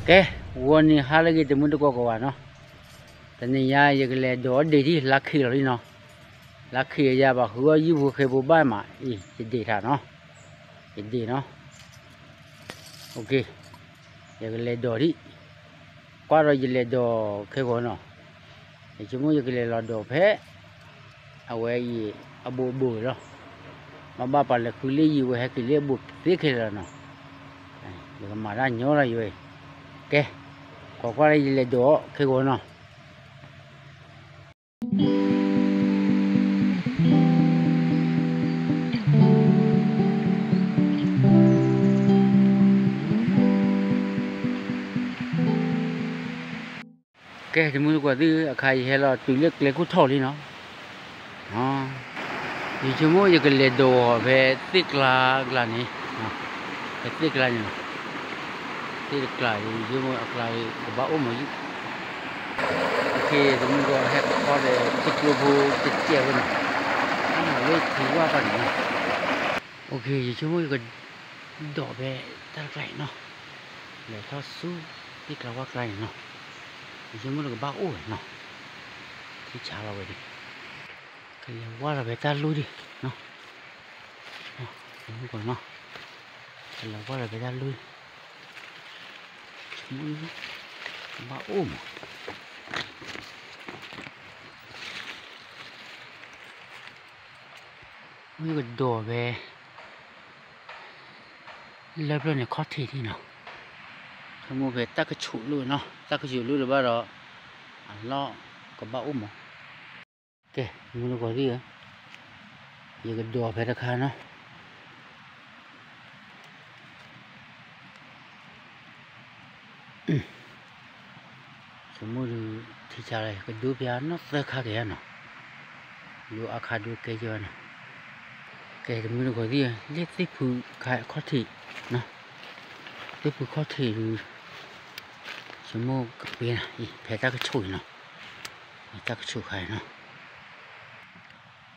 ကဲ, ဂီၤနံၤဟါလၢအဂ့ၤ တမုၢ်တကိးကိးဂၤနီၤ, တနံၤညါယကလဲၤဒိးအီၣ်ဒ့ၣ်ထံ လါခံလီၤလံနီၤ, လါခံယၤဘၣ်ဃုအီၣ်ယုၢ်ဖိဃ့ဖိဘၣ်မးအံၤ ယဒ့ၣ်ထါနီၤ, ယဒ့ၣ်နီၤ, ယကလဲၤဒိးဒံး, ကွၢ်ဒီးယလဲၤဒိးခဲဂီၤနီၤ, ယဆိကမိၣ်ယကလဲၤလီၤဒိးဖဲ အဝဲအံၤ အဘူးအဘူးလီၤ, မ့ၢ်ဘၣ်ပှၤလဲၤဃုလၢယံၤဝဲဟဲက့ၤလၢအဘူးသ့ခဲလၢာ်လီၤနီၤ, ယကမၤတၢ်ညီလီၤယဝဲ, ကဲ, ခိးကွၢ်လၢယလဲၤဒိးအီၣ်ခဲဂီၤနီၤ. ကဲ တမုၢ်တကိးသ့ၣ်ဧၢ, အခါယဟဲလီၤတုၤလၢကျဲခိၣ်ထီၣ်လံနီၤ, ယဆိကမိၣ်ယကလဲၤဒိးအီၤဖဲသ့ၣ်ကျါကျါန့ၣ်, ဖဲသ့ၣ်ကျါန့ၣ်လီၤ, သ့ၣ်တကျါဒီး ယဆိကမိၣ်အကျါဒီး ကဘၣ်အိၣ်မးယုၢ်, တမုၢ်တကိးဟဲခီဒီး ထံကျိဖိတစဲးဖိနီၤ, လၢထံဝၣ်ဖၣ်န့ၣ်နီၤ, ယဆိကမိၣ်ယက ဒိးဖဲတၢ်တကျါအံၤနီၤ, လဲၤထီၣ်ဆူသ့ၣ်ကျါဝၣ်ကျါန့ၣ်နီၤ, ယဆိကမိၣ်လၢကဘၣ်အိၣ်ဝဲနီၤ, ထံဆးလီၤဝဲဒၣ်, ကလဲၤဝၢ်လီၤဖဲတၢ်လီၢ်ဒံးနီၤ, တမုၢ်တကိးနီၤ, ကလဲၤဝၢ်လီၤဖဲတၢ်လီၢ်ဒံး, ကဘၣ်အိၣ်မး မ့ၢ်ကဒိးဖဲ လၢပျၢၢ်န့ၣ်ခီၣ်ထံးဒံးနီၤ, ဆိကမိၣ်ဖဲတၢ်ကဆူးလၢနီၤ, တၢ်ကဆူးလၢလၢၤဘၣ်ဒီး အလီၢ်ကဘၣ်အိၣ်မး, ကဲ မုၢ်တကိးသ့ၣ်ဧၢ, ယကဒိးဖဲတခါနီၤ. ဆိကမိၣ်ဒုး ထံဆးလီၤ ကဒိပၠးနီၢ်သၢခါက့ၤဧါနီၤ, ဒိအခါဒိကဲယဲၢ်နီၤ. ကဲ တမုၢ်တကိးသ့ၣ်ဧၢ, လၢသ့ၣ်ဖုခါခီၣ်ထံးနီၤ, သ့ၣ်ဖုခီၣ်ထံးဒုး ဆိကမိၣ်ကပ့ၤနၤအံၤ ဖဲတၢ်ကဆူးအံၤနီၤ, တၢ်ကဆူးခါအံၤနီၤ.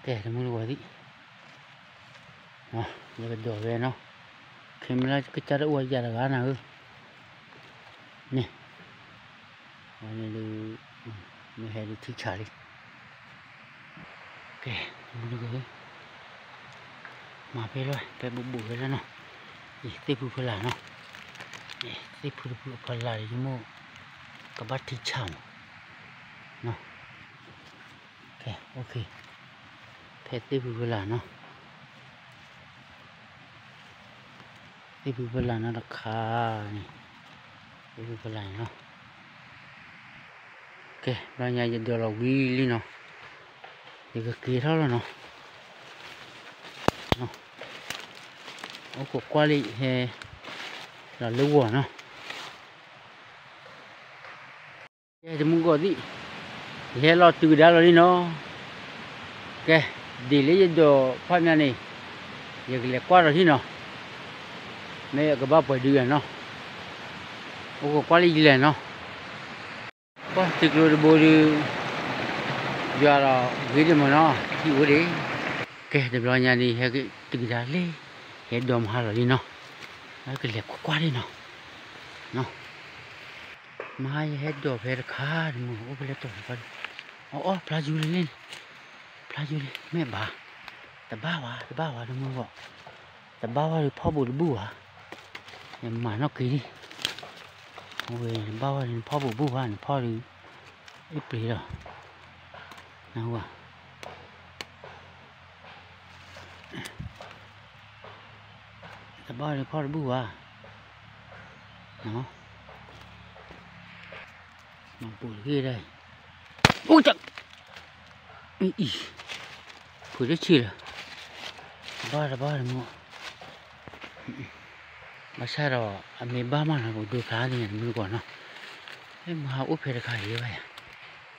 ကဲ တမုၢ်တကိးသ့ၣ် ယကဒိးဝဲနီၤ, ခဲမုၢ်လၢ်ကစၢ်တအိၣ်အယၤတဂၤနၤဧၢ, န့ၣ်, ဝဲန့ၣ်ဒုး မ့ၢ်ဟဲဒုးထံဆးလံ. ကဲ တမုၢ်တကိးဧၢ, မၤဖဲလဲၣ် ဖဲဘူးဘူးဖဲလဲၣ်နီၤ, အံၤသ့ၣ်ဖုဖီလာ်နီၤ, သ့ၣ်ဖုတဖုအဖီလာ်ဒုး ဆိကမိၣ် ကဘၣ်ထံဆးမး ကဲ အိၣ်ခ့, ဖဲသ့ၣ်ဖုဖီလာ်နီၤ, သ့ၣ်ဖုဖီလာ်နီၤတခါန့ၣ်, သ့ၣ်ဖုဖီလာ်န့ၣ်နီၤ. ကဲ ဘျီညါယဒိးလီၤဝံၤလံနီၤ, ယကက့ၤထီၣ်လီၤနီၤ. အိၣ်ခိးကွၢ်လံ ဟဲလီၤလၢဂီၤနီၤ. ကဲ တမုၢ်တကိးသ့ၣ်, ယဟဲလီၤတုၤကဒါလီၤလံနီၤ. ကဲ ဒ်လၢယဒိးဖးမးန့ၣ်, ယကလဲၤကွၢ်ဒီးထံနီၤ, မ့ၢ်အကဘၣ်ပှဲၤဒုယၤနီၤ, အိၣ်ခိးကွၢ်လံယလဲၤနီၤ. ကွၢ်ထံကျိတဘိဒုး, ယွၤဒီးဂ့ၤဒံးမးနီၤ ထံအိၣ်ဒံး. ကဲ တဘျီညါန့ၣ် ဟဲက့ၤတုၤကဒါလံ, ဟဲဒိးမဟါလီၤလံနီၤ, ကလဲၤကွၢ်ကွၢ်လံနီၤ. မဟါယဟဲဒိးဖဲတခါ တမုၢ်အိၣ်ဖဲလဲၣ်တီၤတခါ, အီအီ ဖျါယူၤလံလံန့ၣ်, ဖျါယူၤလံ မ့ၢ်ဘၣ်, တဘၣ်ဝဲ တဘၣ်ဝဲ တမုၢ်ဂီၢ်, တဘၣ်ဝဲဒီးဖီၣ်ဘူးတဘူၣ်ဘၣ်, ယမၤနီၣ်က့ၤလံ, အဝဲတဘၣ်ဝဲဒီးနဖီၣ်ဘူးတဘူၣ်ဘၣ် နဖီၣ်ဒီး အ့ၣ်ပျ့ၤလီၤ, နဝဲ တဘၣ်ဝဲဒီးဖီၣ်တဘူၣ်ဘၣ်, မၤပူၤတဂ့ၢ်ဒၣ်, အိၣ်တၢ်, အံၤ ဖုးတဆံးလၢၤ, တဘၣ်တဘၣ်တမုၢ်, ဘၣ်ဆၣ်ဒီး အမ့ၢ်ဘၣ်မးနီၤ ပကဒိဖျါန့ၣ်တမုၢ်တကိးနီၤ, မဟါအိၣ်ဖဲတခါအံၤဘၣ်ယၤ,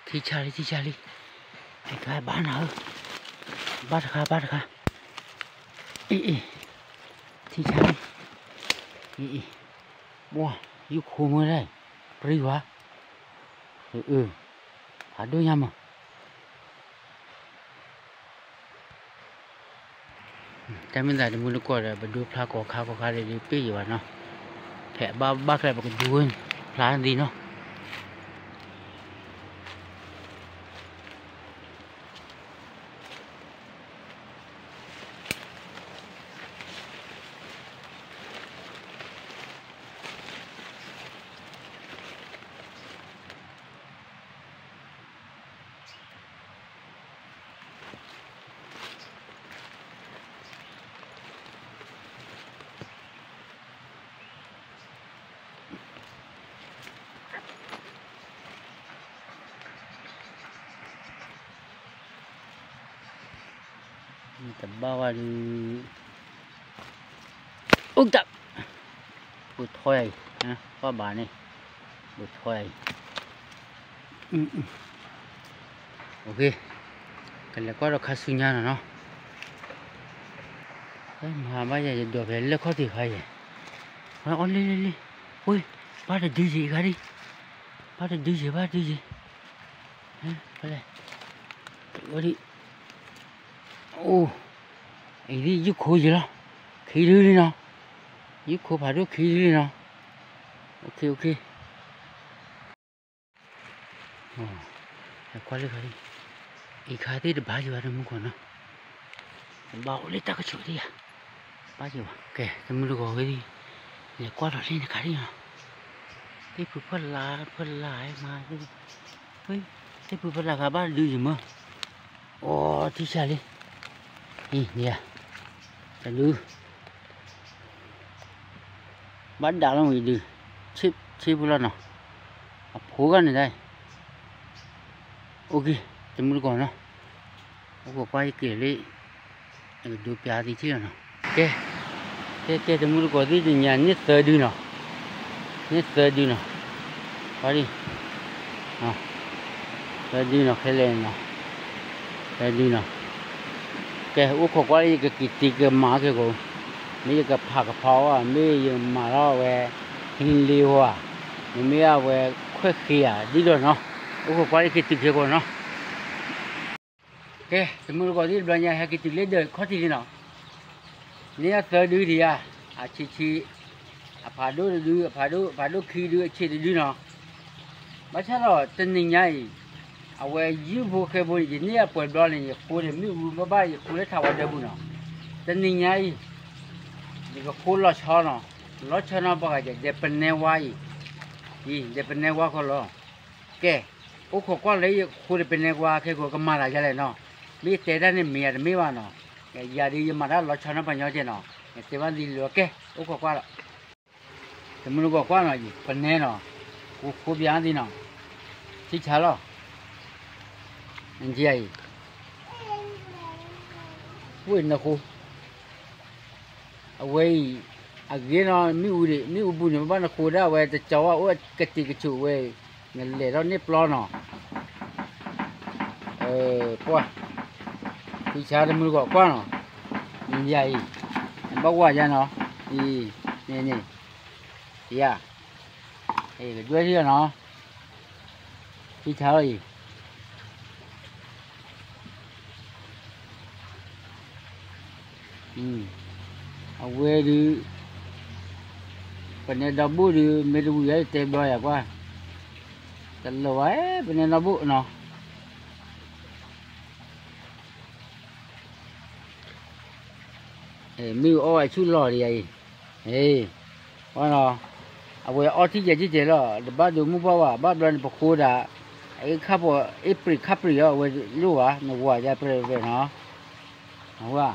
ထံဆးလံ ထံဆးလံ, တခါဘၣ်နၤဧၢ, ဘၣ်တခါ ဘၣ်တခါ, အ့ၣ်အ့ၣ်, ထံဆးလံ, အ့ၣ်အ့ၣ်, ပှၢ် ယူၢ်ခိမ့ၢ်ဒၣ်, ပြံဝါ, အၢ ဖးဒိၣ်ညါမး တၢ်မ့ၢ်သးတမုၢ်တကိးဒီး ပဒိဖျါကိးခါကိးခါဒီး ဒုးပ့ၢ်ယံၤဘၣ်နီၤ, ဖဲအဘၣ်ဘၣ်ချဲပကဒိဝဲန့ၣ် ဖျါသ့ၣ်နီၤ. တဘၣ်ဝဲဒုး အိၣ်တၢ် အိၣ်ထီယၤအံၤ ပှၤဘၣ်န့ၣ် အိၣ်ထီယၤအံၤ ကလဲၤကွၢ်ဒီးခါဆူညါနီၤနီၤ. မၤဘၣ်ယဲ ယဒိးဖဲလၢခီၣ်ထံးခါယဲ အီၣ်လံလံလံ ဝ့ၢ် ဘၣ်တဒုယံၤခါဒံး ဘၣ်တဒုယံၤ ဘၣ်တဒုယံၤ ဖဲလဲၣ် အိၣ်ဒံး အိၣ် အံၤဒ်ယုၢ်ခိယံၤလီၤ ခံဒုလံနီၤ ယုၢ်ခိဖးဒိၣ်ခံဒုလံနီၤ OK OK ကွၢ်လၢခါလံ အံၤခါသ့ၣ်တဘၣ်ယံၤဘၣ်တမူကီၢ်နီၤ တဘၣ်အိၣ်လၢတၢ်ကဆိးသ့ၣ်ယၤ ဘၣ်ယံၤဘၣ် ကဲ တမူတကိးဝဲဒ် လဲၤကွၢ်ဒီးလံနခါဒံးနီၤ သ့ၣ်ဖုဖၢလၢ်ဖၢလၢ်မၤ သ့ၣ်ဖုဖၢလၢ်ခါဘၣ်တဒုယံၤမၢ အိၣ်ထံဆါလံ အံၤ န့ၣ်ယၤ တဒု ဘၣ်ဒၣ်လီၤဝံၤဒုး ဆ့ပူၤလီၤနီၤ အဖိဂၤန့ၣ်ဒၣ် OK တမူတကိးနီၤ အိၣ်ခိးကွၢ်ယက့ၤလံ ယကဒိးပျးသံထံၣ်လီၤနီၤ ကဲ ကဲ ကဲ တမူတကိးသ့ၣ်တညါ န့ၢ်သၢဒုနီၤ န့ၢ်သၢဒုနီၤ ကွၢ်ဒံး သၢဒုနီၤ ခဲလၢာ်နီၤ သၢဒုနီၤ ကဲ အိၣ်ခိးကွၢ်လၢယကက့ၤတ့ကမၤခဲကိး မ့ၢ်ယကဖးကဖီဧါ မ့ၢ်ယမၤထီၣ်ဝဲ ဟံးလ့ဝါ မ့မ့ၢ်အဝဲခွဲးဃ့ဧါ ဒ်ဒီးနီၤ အိၣ်ခိးကွၢ်လၢယက့ၤတုၤခဲကိးနီၤ ကဲ တမူတကိးသ့ၣ်တဘျီညါ ဟဲက့ၤတုၤလၢဒၢးခီၣ်ထံးလံနီၤ န့ၢ်အသၢဒုဒံးဧါ အဆံးဆံး အဖးဒိၣ်တဒု အဖးဒိၣ် အဖးဒိၣ်ခံဒု အဆံးတဒုနီၤ ဘၣ်ဆၣ်ဒီးတနံၤညါအံၤ အဝဲယုၢ်ဖိဃဲဖိန့ၣ် ယန့ၢ်အပှဲၤဘျီန့ၣ် ယဃိန့ၣ်မ့ၣ်အူဘၣ်ဘၣ် ယဃိလၢထးဝါဒၢပူၤနီၤ တနံၤညါအံၤ ယကဃိလီၤဆီနီၤ လီၤဆီနီၤပှၤဂၤဒဲး ဒဲးပနဲဝါအံၤ အံၤ ဒဲးပနဲဝါခီလီၤ ကဲ အိၣ်ခိးကွၢ်လၢယဃိဒီးပနဲဝါခဲကိး ကမၤသးဒ်လဲၣ်နီၤ မ့ၢ်ယတဲတၢ်န့ၣ်မ့ၢ်ယၤတမ့ၢ်ဘၣ်နီၤ ယၤဒုးယမၤတၢ်လီၤဆီနီၤပှၤညီကဲနီၤ တဲဘၣ်သံလၢကဲ အိၣ်ခိးကွၢ်လီၤ တမူတကိးကွၢ်နီၤ ပနဲနီၤ ဃိဃိဘၣ်သံနီၤ ထံဆါလီၤ နကဲအံၤ ဝ့ၢ်နဃိ အဝဲအံၤ အဂ့ၤနီၤ မ့ၣ်အူဒံး မ့ၣ်အူပူၤန့ၣ် ပဘၣ်နဃိဒၣ်ဝဲတကၠီဝဲအိၣ်ကတံၤကဆူးဝဲ နလဲၤထီၣ်န့ၢ်ပျီနီၤ ပှၢ် ထံဆါတမူတကိးကွၢ်နီၤ နယၤအံၤ နဘၣ်ဝၤယၤနီၤ အံၤ န့ၣ်န့ၣ် ယၤ ကဒွဲၣ်ထံၣ်လီၤနီၤ ထံဆါလီၤအံၤ အဝဲဒုး ပနဲဒီဘိၣ်ဒုး မ့ၢ်တဝံၤယတဲဘျီယၤကွၢ် တလၢာ်ဝဲ ပနဲဒီဘိၣ်နီၤ မ့ၣ်အူအီၣ်ဝဲဆူၣ်လီၤဒံးယၤအံၤ အံၤ အဝဲအီထံၣ်ကဲထံၣ်ကဲလီၤ တဘၣ်ဒိးမုၢ်ဘၣ်ဝဲ ဘၣ်ဘျီန့ၣ် ပဃိဒၣ် အ့ၣ်ခၣ်ပီၤ အ့ၣ်ပြံးခၣ်ပြံးအီၤ အဝဲလိၣ်ဝဲ နဝၤယၤပြဲးပြဲးနီၤ အဝဲ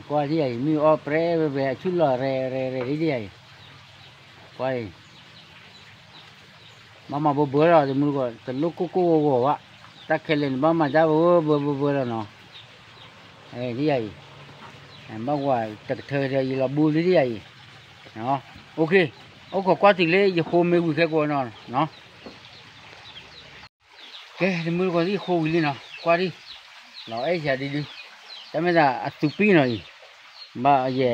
ကွၢ်ထံၣ်ယၤအံၤ မ့ၣ်အူအီၣ်ပြဲးပြဲး အဆူၣ်လီၤရဲၣ်ရဲၣ်ရဲၣ်ဒံးယၤအံၤ ကွၢ်အံၤ ဘၣ်မၤဘၢဘၢလီၤ တမူတကိး တလိၣ်ကိၢ်ကိၢ်ဂီၤဂီၤဘၣ် တၢ်ခဲလၢာ်န့ၣ် ဘၣ်မၤတၢ်ဘၢဘၢဘၢဘၢလီၤနီၤ ဒ်ယၤအံၤ ဘၣ်ဝဲတကထၢဒီး ယလီၤဘူလံဒ်ယၤအံၤ OK အိၣ်ခိးကွၢ်တုၤလၢယဃိမ့ၢ်ဝံၤခဲကိးနီၤ ကဲ တမူတကိးသ့ၣ်ဃိဝံၤလံနီၤ ကွၢ်ဒံး လီၤအဲၣ်ယၤဒုဒု တၢ်မ့ၢ်သးအသူပံၣ်နီၤအံၤ ဘၣ်ယဲ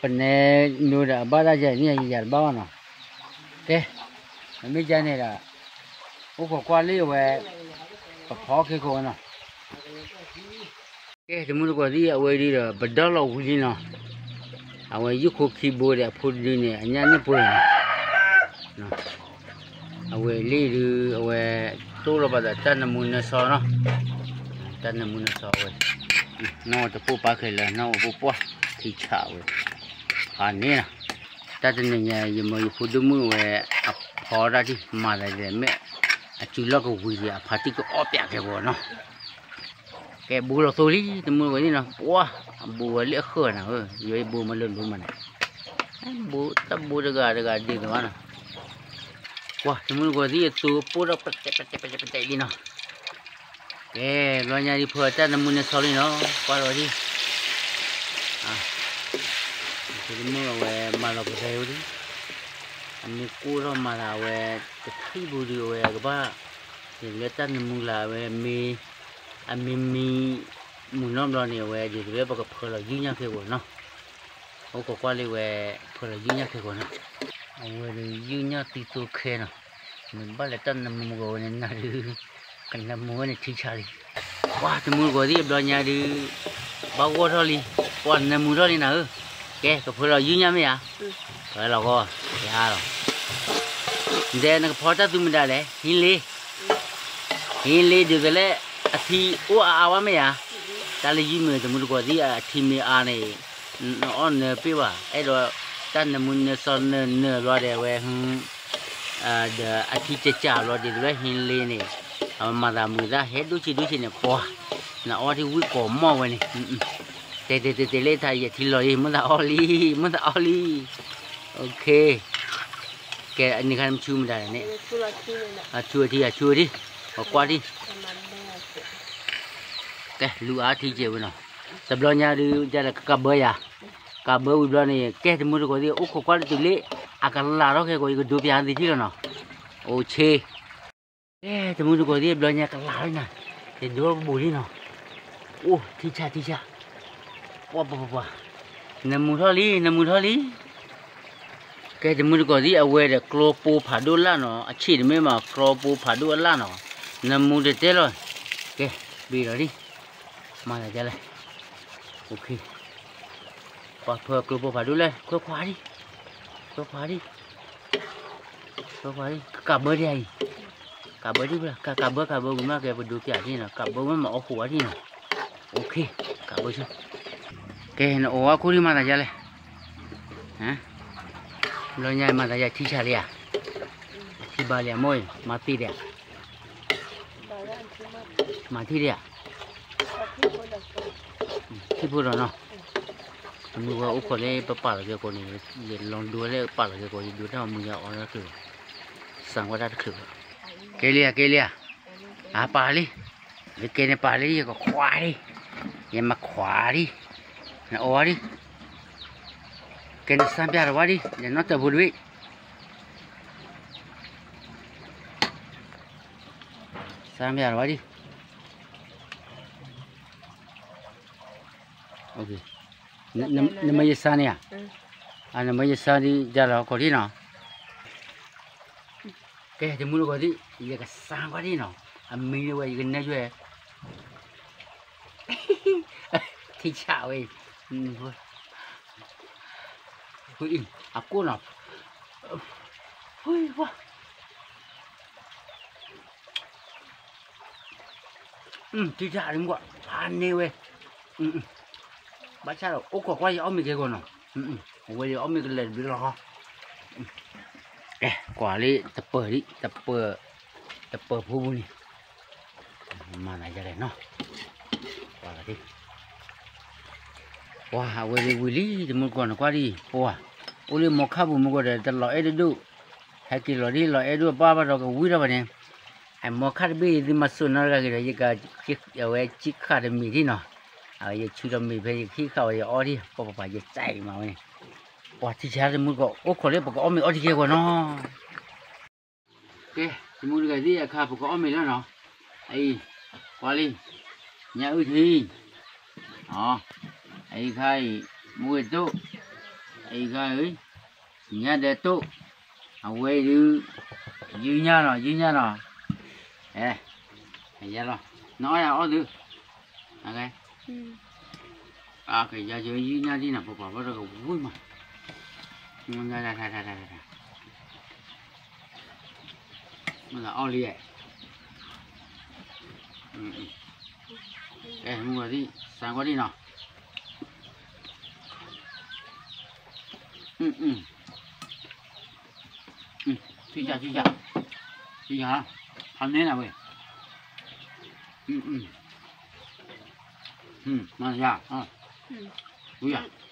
ပနဲနိဒီးအဘၣ်တၢ်ယဲန့ၣ် ယၤတဘၣ်ဘၣ်နီၤ ကဲ မ့မ့ၢ်ယၤန့ၣ်ဒီး အိၣ်ခိးကွၢ်လၢအဝဲ ပဖီခဲကိးဝဲနီၤ ကဲ တမူတကိးသ့ၣ်အဝဲဒုဒီး ပဒီလီၤဝံၤလံနီၤ အဝဲယုၢ်ခိခံဘိဒီးအဖိတဒုန့ၣ် အညၣ်န့ၢ်ပှဲၤနီၤ အဝဲလံဒုး အဝဲ တိၢ်လီၤဘၣ်သးတၢ်နၢမူနၢဆှီနီၤ, တၢ်နၢမူနၢဆှီဝဲ, နီၢ်တပိၢ်ပာ်ခဲလၢာ်နီၢ်ဝဲပိၢ်ပှၢ် ထံဆးဝဲ, ဖးန့ၣ်နီၤ, တၢ်တနံၤညါ ယမၢယဖိဒိၣ်မုၣ်ဝဲ အဖီတၢ်ထံၣ်မၤသးဒ်လဲၣ် မ့ၢ်အစုလီၢ်ကဝံၤဒံး အဖါတံၢ်ကအီၣ်ပၠးကဲပှၤနီၤ ကဲဘူးလီၤသိလံ တမုၢ်တကိးသ့ၣ်နီၤ, ပှၢ် အဘူးဝဲလၢအဃၢၤနၤဧၢ, ယဲယဘူးမးလၢလိၤမးန့ၣ်, တၢ်ဘူးတဂၤတဂၤဒ်သိးဘၣ်နီၤ, ပှၢ် တမုၢ်တကိးသ့ၣ်အသူပိၢ်ဒီးပတဲာ်ပတဲာ်ပတဲာ်ပတဲာ်လံနီၤ, ကဲ ဘျီညါဒ်ဖၢတၢ်နၢမူနၢဆှီလံနီၤ, ကွၢ်လီၤဒ် တမုၢ်အဝဲမၤလီၤပသဲဝဲဒၣ်, အမ့ၢ်ကိၢ်ထီၣ်မၤသးအဝဲ တထံၣ်ပူၤဒုးအဝဲကဘၣ်, ဒ်လၢတၢ်နၢမူလၢအဝဲမ့ၢ်, အမ့ၢ်မံ, မုၢ်နီတဘျီန့ၣ် အဝဲဒ်သိးလၢပကဖၢလီၤယုၢ်ညၣ်ခဲကိာ်နီၤ, အိၣ်ခိးကွၢ်လံဝဲ, ဖၢလီၤယုၢ်ညၣ်ခဲကိာ်နီၤ, အဝဲဒ်ယုၢ်ညၣ်သံသိခဲနီၤ, မ့ၢ်ဘၣ်လၢတၢ်နၢမူကဝဲန့ၣ်နၤဒုး, ကနၢမူဝဲန့ၣ်ထံဆးလံ ပှၢ်တမုၢ်တကိးသ့ၣ်အဘျီညါဒုး, ဘၣ်ဂီၢ်ထီၣ်လံ, ပှၢ်နၢမူထီၣ်လံနၤဧၢ, ကဲ ကဖၢလီၤယုၢ်ညၣ်မ့ၢ်ဧါ, ဖၢလီၤဂီၢ်, ယဟါလီၤ, ဒဲနကဖီတၢ်သူမတၤလဲၣ် ဟံးလ့, ဟံးလ့ဒ်သိးလၢ, အထံအိၣ်အါအါဝဲမ့ၢ်ဧါ, တၢ်လၢယုၢ်မ့ၢ်တမုၢ်တကိးသ့ၣ်အထံမ့ၢ်အါန့ၣ်, နအီၣ်နၢပ့ၢ်ဘၣ် အဲၣ်ဒိး, တၢ်နၢမူနၢဆှီနၢနၢဘျီဒဲးဝဲ ဒီးအထံကၠးကၠးဘျီဒ်သိးလၢဟံးလ့န့ၣ်, အမၤသးမုာ်သးဟဲဒိၣ်ဆံးဒိၣ်ဆံးန့ၣ် ပှၤ, နအီၣ်ထံဝံၣ်ကိးမီၢ်ဝဲန့ၣ်, တဲတဲတဲတဲလၢထါယထံလီၤလံ မုၢ်သးအီၣ်လံ, မုၢ်သးအီၣ်လံ, အိၣ်ခ့, ကဲအန့ၣ်ခါနမဆူမတၤလဲၣ်န့ၣ်, အဆူအထံအဆူအထံ, ပကွၢ်ထံ, ကဲလူၤအါထံကဲဝဲနီၤ, တဘျီညါဒုး ကဘၢယၤ, ကဘၢဝံၤဘျီန့ၣ် ကဲတမုၢ်တကိးသ့ၣ် အိၣ်ခိးကွၢ်လၢတုၤလၢ, အကလးထီၣ်ခဲကိာ် ယကဒိးပၠးသ့ထံၣ်လီၤနီၤ, အိၣ်ဆ့ ကဲတမုၢ်တကိးသ့ၣ်ဘျီညါကလးထီၣ်နၤ, ယဒိပဘူးလံနီၤ, အိၣ်ထံဆးထံဆး, ပှၤပှၤပှၤပှၤ, နၢမူထီၣ်လံ နၢမူထီၣ်လံ, ကဲတမုၢ်တကိးသ့ၣ်အဝဲဒီးကျိပိဖးဒိၣ်လၢ်နီၤ အဆ့ၣ်တမ့ၢ်မး ကျိပိဖးဒိၣ်အလၢ်နီၤ, နၢမူတတဲလီၤ, ကဲ, ဘ့ၣ်လီၤလံ, မၤသးဒ်လဲၣ်, ပှၤဖၢကျိပိဖးဒိၣ်လဲၣ် ခွဲခွါဒံ, ခွဲခွါဒံ, ခွဲခွါဒံ ကးဘၢဒံအံၤ, ကးဘၢဒံ ကးဘၢကးဘၢဝံၤမးကဲပဒိးပၠးဒံနီၤ ကးဘၢဝဲမၤအီၣ်ဃိးဝါဒံနီၤ, အိၣ်ခ့, ကးဘၢဆူ, ကဲ နအိၣ်ဝဲခိၣ်ဒံမၤသးဒ်လဲၣ် ဘျီညါမၤသးယၤထံဆးလံဧါ, ထံဘါလံဧါမိၢ်အံၤ မၤသ့ဒံးဧါ, မၤထံဒံးဧါ, ထံဖိဒီးနီၤ, တမုၢ်ဝဲအိၣ်ခိးလၢပပာ်လီၤကဲကိးန့ၣ်, ယလီၤဒိလၢပာ်လီၤကဲကိး ယဒိတၢ်မုၢ်ယအီတၢ်ချုး, စၢ်ဝဲတၢ်တချုးဘၣ်, ကဲလံဧါ ကဲလံဧါ, အပာ်လံ, ယကဲန့ၣ်ပာ်လံ ယကခွါဒံ, ယမၤခွါဒံ, နအိၣ်ဝဲဒံ, ကဲန့ၣ်စၢ်ပၠးတဝါဒံ ယနီၢ်တၢ်ဖိတဘ့ၣ် စၢ်မ့ၢ်အဝဲဒံ, နမ့ၢ်ယစၢ်န့ၣ်ဧါ, နမ့ၢ်ယစၢ်ဒံး ယၤလီၤခိးဒံနီၤ, ကဲ တမုၢ်တကိးသ့ၣ် ယကစၢ်ကွၢ်ဒံနီၤ, အမံၤဝဲယကနဲၣ်ယွဲၢ်, ထံဆးဝဲ, အကိၣ်နီၤ, ဝါ ထံဆးလံမ့ၢ်ကွၢ် ဖးန့ၢ်ဝဲ, ဘၣ်ဆၣ်ဒီးအိၣ်ခိးကွၢ်ယအီၣ်မ့ၤကဲဂီၤနီၤ, အဝဲယအီၣ်မ့ၤကလဲၤတဘျီလီၤ, ကဲ ကွၢ်လံတပၢၤဒံး တပၢၤ, တပၢၤဖိပူၤန့ၣ်, မၤသးယလဲၣ်နီၤ, ကွၢ်လီၤဒံး ပှၤ အဝဲဒ်ဝံၤလံ တမူတကိးနကွၢ်ဒံး ပှၤ အိၣ်လၢမိၢ်ခၣ်ပူၤမူကီၢ်ဒီး တလီၤအဲၣ်တဒိၣ်, ဟဲက့ၤလီၤဒံး လီၤအဲၣ်ဒိၣ်ပၢ်ဘၣ်ဒီးကဝံထီၣ်ဘၣ်န့ၣ်, အမိၢ်ခၣ်တဘ့ၣ်ဒ်မၤစိာ်နီတဂၤက့ၤဒီး ယက အဝဲကံၣ်ဃာ်တမံၤဒံးနီၤ, အဝဲယဆူဒီးမ့ၤဖဲယကဟံၣ်ဃာ်ဝဲယအီၣ်ဒံး ပှၤပှၤပှၤယစဲးမးဝဲန့ၣ်, ပှၤထံဆါတမူတကိး အိၣ်ခိးလၢပကအီၣ်မ့ၤအီထံကဲဂီၤနီၤ ကဲ တမူတဂၤသ့ၣ်အခါ ပကအီၣ်မ့ၤလီၤနီၤ, အအံၤ ကွၢ်လံ, ညၣ်အုၣ်ထံ, အအံၤခါအံၤ မူဂ့ၤတိၣ်, အအံၤခါအံၤ ညၣ်ဒဲတိၣ်, အဝဲအံၤဒုး ယုၢ်ညၣ်နီၤ ယုၢ်ညၣ်နီၤ, အဲ ယၤလီၤ နအီၣ်ယၤအီၣ်သု, ကယၤယုၢ်ညၣ်ဒံးနီၤ ပပှၤဘၣ်ဒီးကဝံၤမး, တၢ်တၢ်တၢ်တၢ်တၢ် အီၣ်လံ, အဲ မုၢ်ဂီၤသံၣ် စၢ်ဂီၤသံၣ်နီၤ, ထံၣ်ယၤ ထံၣ်ယၤ, ထံၣ်ယၤ, ဖးန့ၢ်နၤဝဲ, မၤယၤ, ဝံၤယၤ,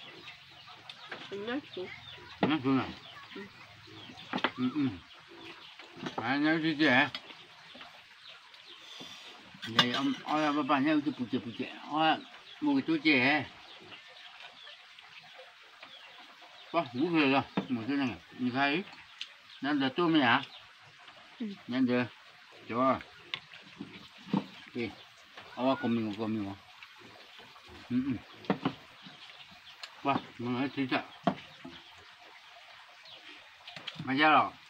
နသူနၤ, နသူကဲ, အီၣ်ယၤဘၣ်ဘၣ် ညၣ်အုၣ်တပူၤစဲးပူၤစဲး, အီၣ်မိၢ်ကတိၢ်ကဲ, ပှၤဝူဖျဲးလီၤ မိၢ်ကတိၢ်န့ၣ်, နခါအံၤ, နဒၢးတိၢ်မ့ၢ်ဧါ, နဒၢး, ကၠီ, အဝဲကိးမံၤကိးမံၤမး, ပှၤမၤထံတၢ် မၤယါလီၤ,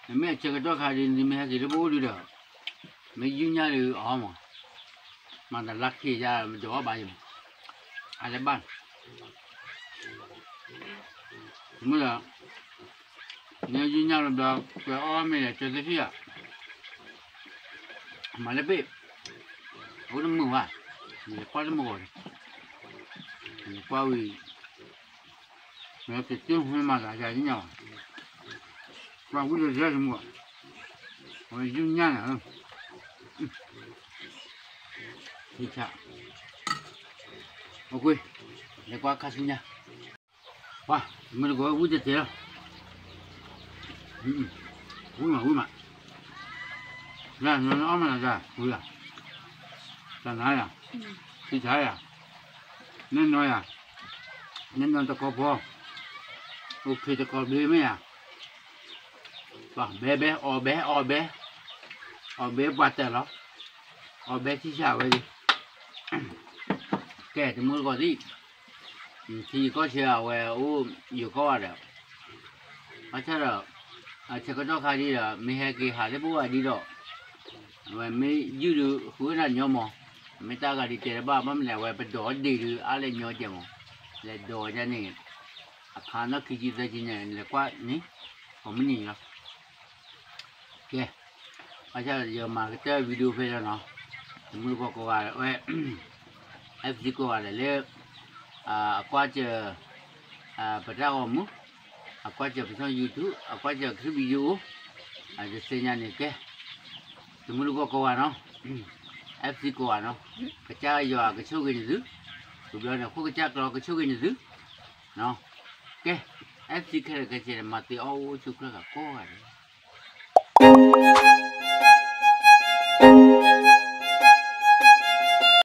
နမ့ၢ်အဆဲးကတီၢ်ခါဒ် နမ့ၢ်ဟဲက့ၤလၢပအိၣ်ဒုဒီး, မ့ၢ်ယုၢ်ညၣ်ဒုအီၣ်မး, မၤတၢ်လၢခံယါ မတအီၣ်ဘၣ်ယမး, အလဲၤဘၣ်, မုၢ်လီၤ, နယုၢ်ညၣ်လီၤဘျီ, ကွဲးအီၣ်မ့ၢ်လဲၤကၢသ့ၣ်ဧါ, မၤလၢပ့ၢ်, အအိၣ်တမုာ်ဘၣ်, နလဲၤကွၢ်တမုာ်ဂီၤ, နလဲၤကွၢ်ဝံၤ မ့ၢ်တတုၤမ့ၢ်မၤသးယၤညၣ်ဘၣ်, ပှၤဝံၤဒီးယဲၢ်တမုာ်, အဝဲယုၢ်ညၣ်န့ၣ်, ထံဆး, အကွ့, လဲၤကွၢ်ခါဆူညါ, ပှၤ မုၢ်တကိးဝံၤတတဲလီၤ, ဝံၤမး ဝံၤမး, နအီၣ်မးနၤတၢ် ဝံၤယၤ, တၢ်နၤယၤ, ထံဆးယၤ, နဲနီၤယၤ, နဲနီၤတကိးဖိ, အိၣ်ခ့တကိးဘျ့မ့ၢ်ယၤ, ပှၤဘဲဘဲ အီၣ်ဘဲ အီၣ်ဘဲ, အီၣ်ဘဲပှၤတဲလီၤ, အီၣ်ဘဲထံဆးဝဲလံ, ကဲ တမုၢ်တကိးသံၣ်, ထံကီၢ်ဆၢအဝဲအိၣ် ယိၤကီၢ်ဂၤဒီး, ဘၣ်ဆၣ်ဒီး, အဆဲးကတီၢ်ခါဒ်ဒီး မ့ၢ်ဟဲက့ၤဟးလၢပအိၣ်ဝဲဒ်ဒီး, အဝဲမ့ၢ်ယုၢ်ဒုးဃုဝဲဒၣ်ညီမး, မ့ၢ်တၢ်ဂၤဒ်တဲတဘၣ် ဘၣ်မနုၤလဲၣ် အဝဲပဒိးဒ့ၣ်ဒုးအါလဲၣ်ညီကဲမး, လဲၤဒိးဒ်န့ၣ်, အခါနီၢ်ခံဆံသၢဆံန့ၣ် လဲၤကွၢ်န့ၣ်, ကိးမုၢ်နံၤလီၤ ကဲ, ဘၣ်ဆၣ်ယမၤကတၢၢ် video ဖဲလီၤနီၤ, တမုၢ်တကိးကိးဂၤဝဲ, FC ကိးဂၤဒဲးလၢ, အကွၢ်စၢၤ, ပတၢ်ဂီၤမူ, အကွၢ်စၢၤပဆီၣ် YouTube, အကွၢ်စၢၤ clip video, တသ့ၣ်ညါန့ၣ်ကဲ, တမုၢ်တကိးကိးဂၤနီၤ, FC ကိးဂၤနီၤ, ကစၢ်ယွၤကဆိၣ်ဂ့ၤနသု, တဘျီန့ၣ် ခိၣ်ကစၢ်ကျီကဆိၣ်ဂ့ၤနသု, ကဲ, FC ခဲလၢာ်ခဲဆ့န့ၣ် မၤသ့အီၣ်အိၣ်ဆူၣ်ချၢဃာ်ကိးဂၤဒဲး